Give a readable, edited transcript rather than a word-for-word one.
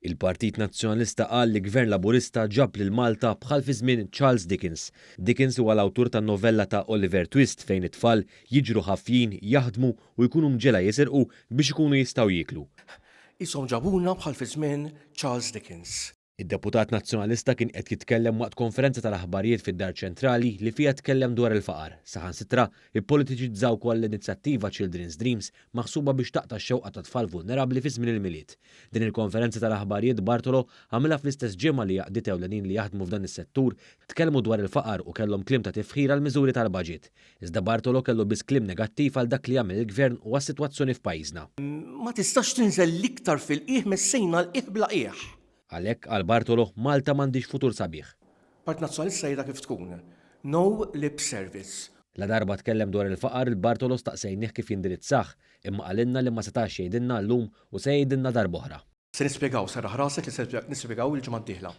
Il-Partit Nazzjonalista qal li Gvern Laburista ġab lil Malta bħal fi żmien Charles Dickens. Dickens huwa l-awtur tan-novella ta' Oliver Twist fejn it-tfal jiġru ħafjin, jaħdmu u jkunu mġegħla jisirqu biex ikunu jistgħu jieklu. Qishom ġabuna bħal fi żmien Charles Dickens. Id-deputat Nazzjonalista kien qed jitkellem waqt konferenza tal-aħbarijiet fid-Dar Ċentrali li fiha tkellem dwar il-faqar. Saħansitra, ippolitiċizza wkoll l-inizjattiva Children's Dreams maħsuba biex taqta' x-xewqa ta' tfal vulnerabbli fi żmien il-Milied. Din il-konferenza tal-aħbarijiet Bartolo għamilha fl-istess ġimgħa li għaqdiet ewlenin li jaħdmu f'dan is-settur tkellmu dwar il-faqar u kellhom kliem ta' tifħir għall-miżuri tal-baġit. Iżda Bartolo kellu biss kliem negattiv għal dak li għamel il-Gvern u għas-sitwazzjoni f'pajjiżna. Ma tistax tinżel iktar fil-qiegħ messejna l-qiegħ bla qiegħ. Għalhekk, qal Bartolo, Malta m'għandhiex futur sabiħ. Partit Nazzjonalista jgħidha kif tkun. No lip service. Ladarba tkellem dwar il-faqar, il-Bartolo staqsejnih kif jindirizzah, imma qalilna li ma setax jgħidilna llum u se jgħidilna darb'oħra. Se nispjegaw, serraħ rasek li se nispjegaw il-ġimgħa d-dieħla.